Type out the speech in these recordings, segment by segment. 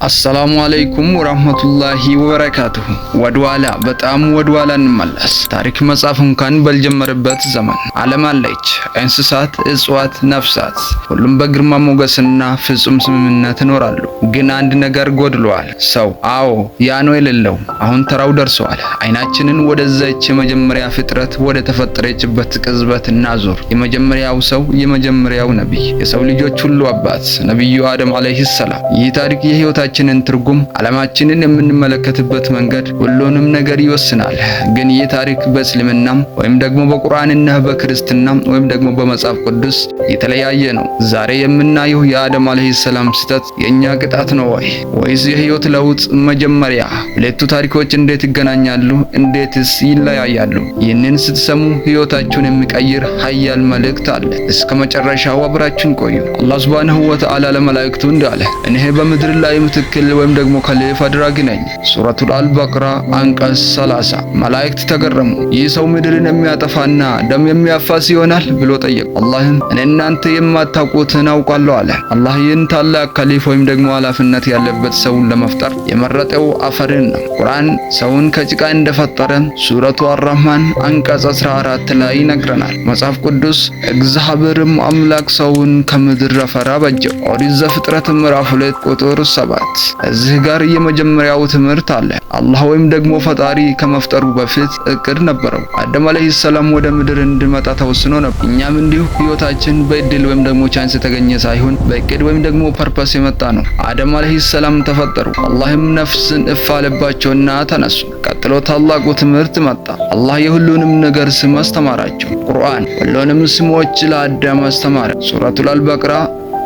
አሰላሙ አለይኩም ወራህመቱላሂ ወበረካቱሁ። ወደኋላ፣ በጣም ወደኋላ እንመለስ። ታሪክ መጻፍ እንኳን ባልጀመረበት ዘመን ዓለም አለች። እንስሳት፣ እጽዋት፣ ነፍሳት ሁሉም በግርማ ሞገስና ፍጹም ስምምነት ይኖራሉ። ግን አንድ ነገር ጎድሏል። ሰው። አዎ፣ ያ ነው የሌለው። አሁን ተራው ደርሷል። አይናችንን ወደዛች የመጀመሪያ ፍጥረት ወደ ተፈጠረችበት ቅጽበት እናዙር። የመጀመሪያው ሰው፣ የመጀመሪያው ነቢይ፣ የሰው ልጆች ሁሉ አባት ነቢዩ አደም አለይሂ ሰላም። ይህ ታሪክ የህይወታችንን ትርጉም፣ ዓለማችንን የምንመለከትበት መንገድ፣ ሁሉንም ነገር ይወስናል። ግን ይህ ታሪክ በእስልምና ወይም ደግሞ በቁርአንና በክርስትና ወይም ደግሞ በመጽሐፍ ቅዱስ የተለያየ ነው። ዛሬ የምናየው የአደም አለይሂ ሰላም ስህተት የእኛ ቅጣት ነው ወይ ወይስ የህይወት ለውጥ መጀመሪያ? ሁለቱ ታሪኮች እንዴት ይገናኛሉ? እንዴትስ ይለያያሉ? ይህንን ስትሰሙ ህይወታችሁን የሚቀይር ሀያል መልእክት አለ። እስከ መጨረሻው አብራችሁን ቆዩ። አላህ ሱብሃነሁ ወተዓላ ለመላእክቱ እንዳለ፣ እኔ በምድር ላይ ምትክል ወይም ደግሞ ከሊፋ አድራጊ ነኝ። ሱረቱል አልበቅራ አንቀጽ 30። መላእክት ተገረሙ። ይህ ሰው ምድርን የሚያጠፋና ደም የሚያፋስ ይሆናል ብሎ ጠየቁ። አላህም እኔ እናንተ የማታውቁትን አውቃለሁ አለ። አላህ ይህን ታላቅ ከሊፍ ወይም ደግሞ ኃላፊነት ያለበት ሰውን ለመፍጠር የመረጠው አፈርን ነው። ቁርአን ሰውን ከጭቃ እንደፈጠረ ሱረቱ አር-ረህማን አንቀጽ 14 ላይ ይነግረናል። መጽሐፍ ቅዱስ እግዚአብሔርም አምላክ ሰውን ከምድር አፈር አበጀው። ኦሪት ዘፍጥረት ምዕራፍ 2 ቁጥር 7። እዚህ ጋር የመጀመሪያው ትምህርት አለ። አላህ ወይም ደግሞ ፈጣሪ ከመፍጠሩ በፊት እቅድ ነበረው። አደም አለይሂ ሰላም ወደ ምድር እንዲመጣ ተወስኖ ነበር። እኛም እንዲሁ ህይወታችን በእድል ወይም ደግሞ chance የተገኘ ሳይሆን በእቅድ ወይም ደግሞ purpose የመጣ ነው። አደም አለይሂ ሰላም ተፈጠሩ። አላህም ነፍስን እፍ አለባቸውና ተነሱ። ቀጥሎ ታላቁ ትምህርት መጣ። አላህ የሁሉንም ነገር ስም አስተማራቸው። ቁርአን ሁሉንም ስሞች ለአዳም አስተማረ። ሱረቱል አልበቅራ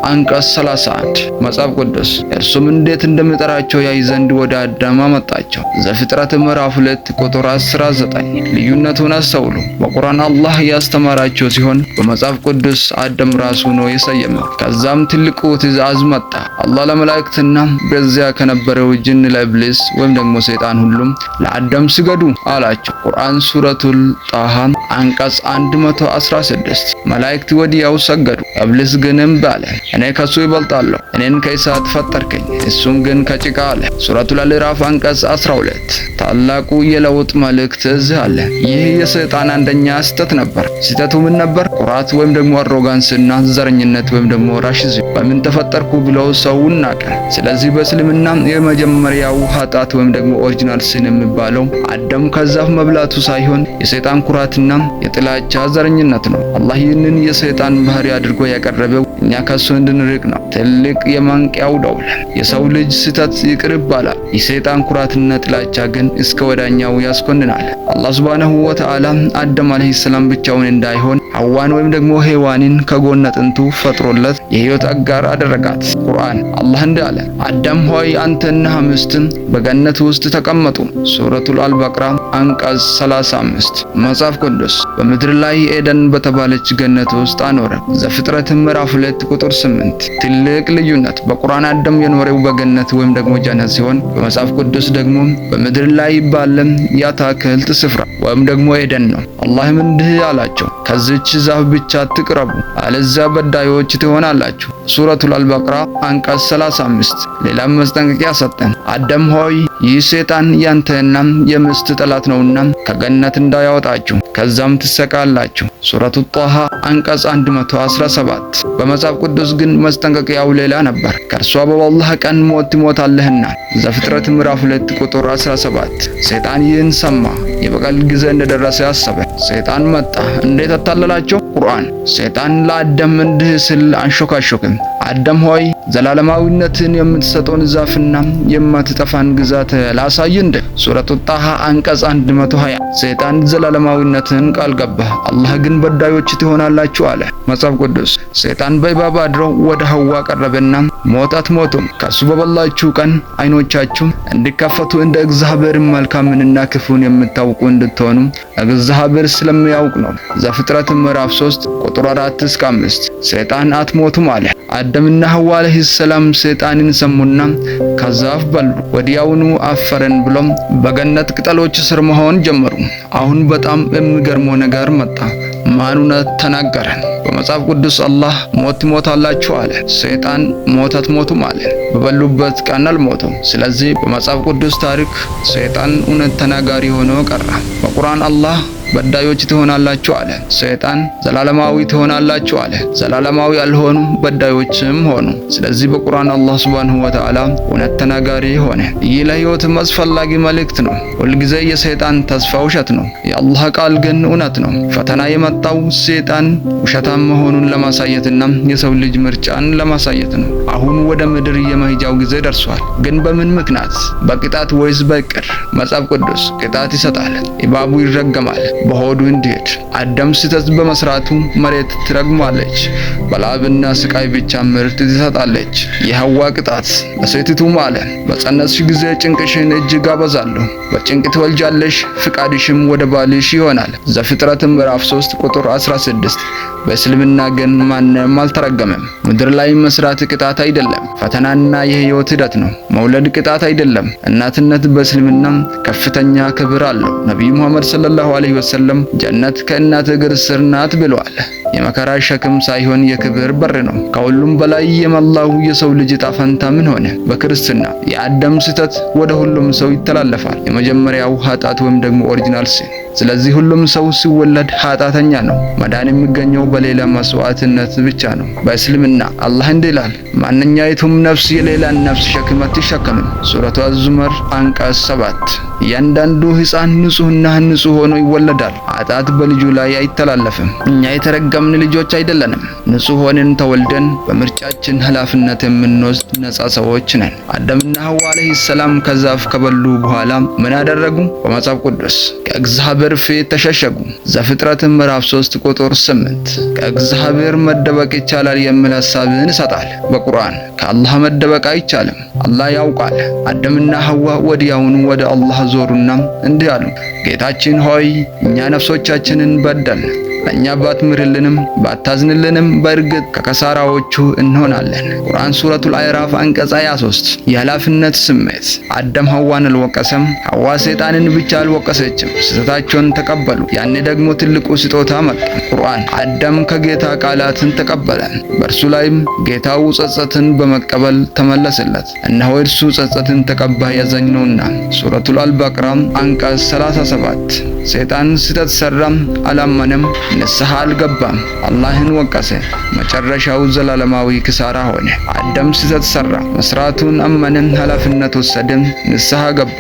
አንቀጽ 31። መጽሐፍ ቅዱስ እርሱም እንዴት እንደሚጠራቸው ያይ ዘንድ ወደ አዳም አመጣቸው። ዘፍጥረት ምዕራፍ 2 ቁጥር 19። ልዩነቱን አስተውሉ። በቁርአን አላህ ያስተማራቸው ሲሆን በመጽሐፍ ቅዱስ አዳም ራሱ ነው የሰየመው። ከዛም ትልቁ ትእዛዝ መጣ። አላህ ለመላእክትና በዚያ ከነበረው ጅን ለኢብሊስ ወይም ደግሞ ሰይጣን ሁሉም ለአዳም ስገዱ አላቸው። ቁርአን ሱረቱል ጣሃ አንቀጽ 116። መላእክት ወዲያው ሰገዱ። ኢብሊስ ግን እምቢ አለ። እኔ ከሱ ይበልጣለሁ፣ እኔን ከእሳት ፈጠርከኝ፣ እሱን ግን ከጭቃ አለ። ሱረቱል አዕራፍ አንቀጽ 12። ታላቁ የለውጥ መልእክት እዚህ አለ። ይህ የሰይጣን አንደኛ ስህተት ነበር። ስህተቱ ምን ነበር? ኩራት ወይም ደግሞ arrogance እና ዘረኝነት ወይም ደግሞ racism። በምን ተፈጠርኩ ብለው ሰውን ናቀ። ስለዚህ በእስልምና የመጀመሪያው ኃጢአት ወይም ደግሞ original sin የሚባለው አዳም ከዛፍ መብላቱ ሳይሆን የሰይጣን ኩራትና የጥላቻ ዘረኝነት ነው። አላህ ይህንን የሰይጣን ባህሪ አድርጎ ያቀረበው እኛ ከሱ እንድንርቅ ነው። ትልቅ የማንቂያው ደውል። የሰው ልጅ ስህተት ይቅር ይባላል። የሰይጣን ኩራትና ጥላቻ ግን እስከ ወዳኛው ያስኮንናል። አላህ ሱብሃነሁ ወተዓላ አዳም አለይሂ ሰላም ብቻውን እንዳይሆን ሐዋን ወይም ደግሞ ሔዋንን ከጎን አጥንቱ ፈጥሮለት የህይወት አጋር አደረጋት። ቁርአን አላህ እንዳለ፣ አዳም ሆይ፣ አንተና ሚስትህ በገነት ውስጥ ተቀመጡ። ሱረቱል አልበቅራ አንቀጽ 35። መጽሐፍ ቅዱስ በምድር ላይ ኤደን በተባለች ገነት ውስጥ አኖረ። ዘፍጥረት ምዕራፍ 2 ቁጥር 8። ትልቅ ልዩነት። በቁርአን አዳም የኖረው በገነት ወይም ደግሞ ጀነት ሲሆን በመጽሐፍ ቅዱስ ደግሞ በምድር ላይ ባለ የአታክልት ስፍራ ወይም ደግሞ ኤደን ነው። አላህም እንዲህ አላቸው፣ ከዚች ዛፍ ብቻ አትቅረቡ፣ አለዚያ በዳዮች ትሆናላችሁ። ሱረቱል አልበቅራ አንቀጽ 35። ሌላም ማስጠንቀቂያ ሰጠን። አዳም ሆይ፣ ይህ ሰይጣን ያንተና የሚስትህ ጠላት ነውና ከገነት እንዳያወጣችሁ፣ ከዛም ትሰቃላችሁ። ሱረቱ ጣሃ አንቀጽ 117። በመጽሐፍ ቅዱስ ግን ማስጠንቀቂያው ሌላ ነበር። ከእርሷ በበላህ ቀን ሞት ትሞታለህና። ዘፍጥረት ምዕራፍ 2 ቁጥር 17። ሰይጣን ይህን ሰማ። የበቀል ጊዜ እንደደረሰ አሰበ። ሰይጣን መጣ። እንዴት አታለላቸው? ቁርአን ሰይጣን ለአዳም እንዲህ ሲል አንሾካሾክም። አዳም ሆይ፣ ዘላለማዊነትን የምትሰጠውን ዛፍና የማትጠፋን ግዛት ላሳይህ እንዴ? ሱረቱ ጣሃ አንቀጽ 120። ሰይጣን ዘላለማዊነትን ቃል ገባ። አላህ ግን በዳዮች ትሆናላችሁ አለ። መጽሐፍ ቅዱስ ሰይጣን በእባብ አድሮ ወደ ሐዋ ቀረበና ሞት አትሞቱም፣ ከሱ በበላችሁ ቀን አይኖቻችሁ እንዲከፈቱ እንደ እግዚአብሔር መልካምንና ክፉን የምታውቁ እንድትሆኑ እግዚአብሔር ስለሚያውቅ ነው። ዘፍጥረት ምዕራፍ 3 ቁጥር 4 እስከ 5። ሰይጣን አትሞቱም አለ። አዳምና ሐዋ አለይሂ ሰላም ሰይጣንን ሰሙና ከዛፍ በሉ። ወዲያውኑ አፈረን ብሎም በገነት ቅጠሎች ስር መሆን ጀመሩ። አሁን በጣም የሚገርመው ነገር መጣ። ማን እውነት ተናገረ? በመጽሐፍ ቅዱስ አላህ ሞት ትሞታላችሁ አለ። ሰይጣን ሞት አትሞቱም አለ። በበሉበት ቀን አልሞቱም። ስለዚህ በመጽሐፍ ቅዱስ ታሪክ ሰይጣን እውነት ተናጋሪ ሆኖ ቀረ። በቁርአን አላህ በዳዮች ትሆናላችሁ አለ። ሰይጣን ዘላለማዊ ትሆናላችሁ አለ። ዘላለማዊ አልሆኑም፣ በዳዮችም ሆኑ። ስለዚህ በቁርአን አላህ ሱብሓነሁ ወተዓላ እውነት ተናጋሪ ሆነ። ይህ ለሕይወትም አስፈላጊ መልእክት ነው። ሁልጊዜ የሰይጣን ተስፋ ውሸት ነው፣ የአላህ ቃል ግን እውነት ነው። ፈተና የመጣው ሰይጣን ውሸታም መሆኑን ለማሳየትና የሰው ልጅ ምርጫን ለማሳየት ነው። አሁን ወደ ምድር የመሄጃው ጊዜ ደርሷል። ግን በምን ምክንያት? በቅጣት ወይስ በእቅድ? መጽሐፍ ቅዱስ ቅጣት ይሰጣል። እባቡ ይረገማል በሆዱ እንዲሄድ። አዳም ስህተት በመስራቱ መሬት ትረግማለች፣ በላብና ስቃይ ብቻ ምርት ትሰጣለች። የሐዋ ቅጣት ለሴቲቱም አለ፣ በጸነስሽ ጊዜ ጭንቅሽን እጅግ አበዛለሁ፣ በጭንቅ ትወልጃለሽ፣ ፍቃድሽም ወደ ባልሽ ይሆናል። ዘፍጥረት ምዕራፍ 3 ቁጥር 16። በእስልምና ግን ማንም አልተረገመም። ምድር ላይ መስራት ቅጣት አይደለም፣ ፈተናና የህይወት ሂደት ነው። መውለድ ቅጣት አይደለም። እናትነት በእስልምና ከፍተኛ ክብር አለው። ነቢዩ ሙሐመድ ሰለላሁ ዐለይሂ ወሰለም ጀነት ከእናት እግር ስር ናት ብለዋል። የመከራ ሸክም ሳይሆን የክብር በር ነው። ከሁሉም በላይ የመላው የሰው ልጅ ዕጣ ፈንታ ምን ሆነ? በክርስትና የአዳም ስህተት ወደ ሁሉም ሰው ይተላለፋል። የመጀመሪያው ኃጢአት ወይም ደግሞ original sin። ስለዚህ ሁሉም ሰው ሲወለድ ኃጢአተኛ ነው። መዳን የሚገኘው በሌላ መስዋዕትነት ብቻ ነው። በእስልምና አላህ እንዲህ ይላል፣ ማንኛይቱም ነፍስ የሌላን ነፍስ ሸክም አትሸከምም። ሱረቱ አዝ-ዙመር አንቀጽ 7። እያንዳንዱ ሕፃን ንጹህና ንጹህ ሆኖ ይወለዳል። ኃጢአት በልጁ ላይ አይተላለፍም። እኛ የተረገምን ልጆች አይደለንም። ንጹህ ሆነን ተወልደን በምርጫችን ኃላፊነት የምንወስድ ነጻ ሰዎች ነን። አዳምና ሐዋ አለይሂ ሰላም ከዛፍ ከበሉ በኋላ ምን አደረጉ? በመጽሐፍ ቅዱስ ከእግዚአብሔር ፊት ተሸሸጉ። ዘፍጥረት ምዕራፍ 3 ቁጥር 8። ከእግዚአብሔር መደበቅ ይቻላል የሚል ሐሳብን ይሰጣል። በቁርአን ከአላህ መደበቅ አይቻልም፣ አላህ ያውቃል። አዳምና ሐዋ ወዲያውኑ ወደ አላህ ዞሩና እንዲህ አሉ፣ ጌታችን ሆይ እኛ ነፍሶቻችንን በደልን፣ ለእኛ ባትምርልንም ባታዝንልንም በእርግጥ ከከሳራዎቹ እንሆናለን። ቁርአን ሱረቱል አዕራፍ አንቀጽ 23። የኃላፊነት ስሜት። አዳም ሐዋን አልወቀሰም፣ ሐዋ ሰይጣንን ብቻ አልወቀሰችም። ስህተታቸውን ተቀበሉ። ያኔ ደግሞ ትልቁ ስጦታ መጣ። ቁርአን አዳም ከጌታ ቃላትን ተቀበለ፣ በእርሱ ላይም ጌታው ጸጸትን በመቀበል ተመለሰለት። እነሆ እርሱ ጸጸትን ተቀባይ አዛኝ ነውና። ሱረቱል አልበቅራ አንቀጽ 37። ሰይጣን ስህተት ሰራም፣ አላመነም፣ ንስሐ አልገባም፣ አላህን ወቀሰ። መጨረሻው ዘላለማዊ ክሳራ ሆነ። አዳም ስህተት ሰራ፣ መስራቱን አመነ፣ ኃላፊነት ወሰደ፣ ንስሐ ገባ።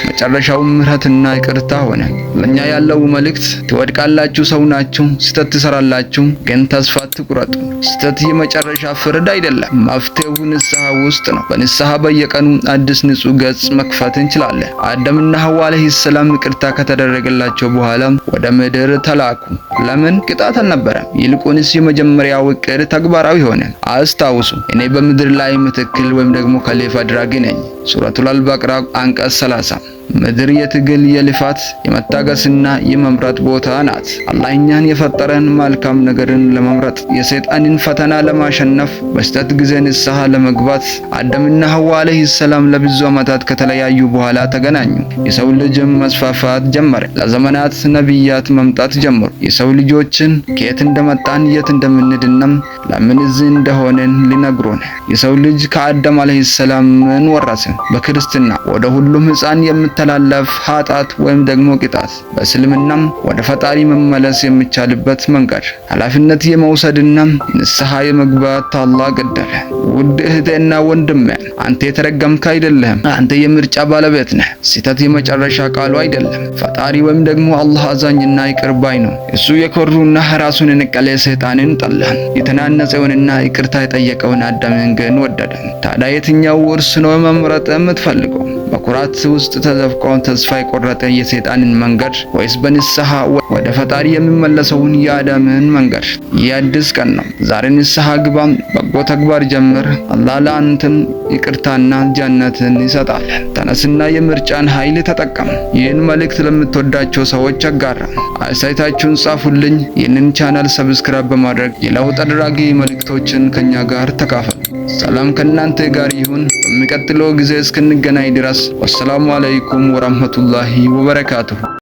መጨረሻው ምህረትና ይቅርታ ሆነ። ለኛ ያለው መልእክት ትወድቃላችሁ፣ ሰው ናችሁ፣ ስህተት ትሰራላችሁ፣ ግን ተስፋ አትቁረጡ። ስህተት የመጨረሻ ፍርድ አይደለም። መፍትሄው ንስሐ ውስጥ ነው። በንስሐ በየቀኑ አዲስ ንጹህ ገጽ መክፈት እንችላለን። አዳምና ሐዋ አለይሂ ሰላም ይቅርታ ከተደረገላቸው በኋላ ወደ ምድር ተላኩ። ለምን? ቅጣት አልነበረም። ይልቁንስ የመጀመሪያው እቅድ ተግባራዊ ሆነ። አስታውሱ፣ እኔ በምድር ላይ ምትክል ወይም ደግሞ ከሊፋ አድራጊ ነኝ። ሱረቱል አልበቅራ አንቀጽ 30። ምድር የትግል፣ የልፋት፣ የመታገስና የመምረጥ ቦታ ናት። አላህ እኛን የፈጠረን መልካም ነገርን ለመምረጥ፣ የሰይጣንን ፈተና ለማሸነፍ፣ በስህተት ጊዜ ንስሐ ለመግባት። አዳምና ሐዋ አለይሂ ሰላም ለብዙ ዓመታት ከተለያዩ በኋላ ተገናኙ። የሰው ልጅም መስፋፋት ጀመረ። ለዘመናት ነቢያት መምጣት ጀመሩ። የሰው ልጆችን ከየት እንደመጣን፣ የት እንደምንሄድና ለምን እዚህ እንደሆንን ሊነግሩን። የሰው ልጅ ከአዳም አለይሂ ሰላም ምን ወረሰ? በክርስትና ወደ ሁሉም ሕፃን የምተላለፍ ኃጢአት ወይም ደግሞ ቅጣት፣ በእስልምናም ወደ ፈጣሪ መመለስ የሚቻልበት መንገድ፣ ኃላፊነት የመውሰድና ንስሐ የመግባት ታላቅ ዕድል። ውድ እህቴና ወንድሜ፣ አንተ የተረገምክ አይደለህም። አንተ የምርጫ ባለቤት ነህ። ስህተት የመጨረሻ ቃሉ አይደለም። ፈጣሪ ወይም ደግሞ አላህ አዛኝና ይቅር ባይ ነው። እሱ የኮሩና ራሱን የነቀለ ሰይጣንን ጠላ። የተናነጸውንና ይቅርታ የጠየቀውን አዳምን ግን ወደደ። ታዲያ የትኛው ውርስ ነው መምረጥ የምትፈልገው? በኩራት ውስጥ ተዘፍቆ ተስፋ የቆረጠ የሰይጣንን መንገድ ወይስ በንስሐ ወደ ፈጣሪ የሚመለሰውን የአዳምን መንገድ? ይህ አዲስ ቀን ነው። ዛሬ ንስሐ ግባ፣ በጎ ተግባር ጀምር። አላህ ለአንተም ይቅርታና ጀነትን ይሰጣል። ተነስና የምርጫን ኃይል ተጠቀም። ይህን መልእክት ለምትወዳቸው ሰዎች አጋራ። አስተያየታችሁን ጻፉልኝ። ይህንን channel subscribe በማድረግ የለውጥ አድራጊ መልእክቶችን ከኛ ጋር ተካፈሉ። ሰላም ከእናንተ ጋር ይሁን። በሚቀጥለው ጊዜ እስክንገናኝ ድረስ ወሰላሙ አለይኩም ወራህመቱላሂ ወበረካቱሁ።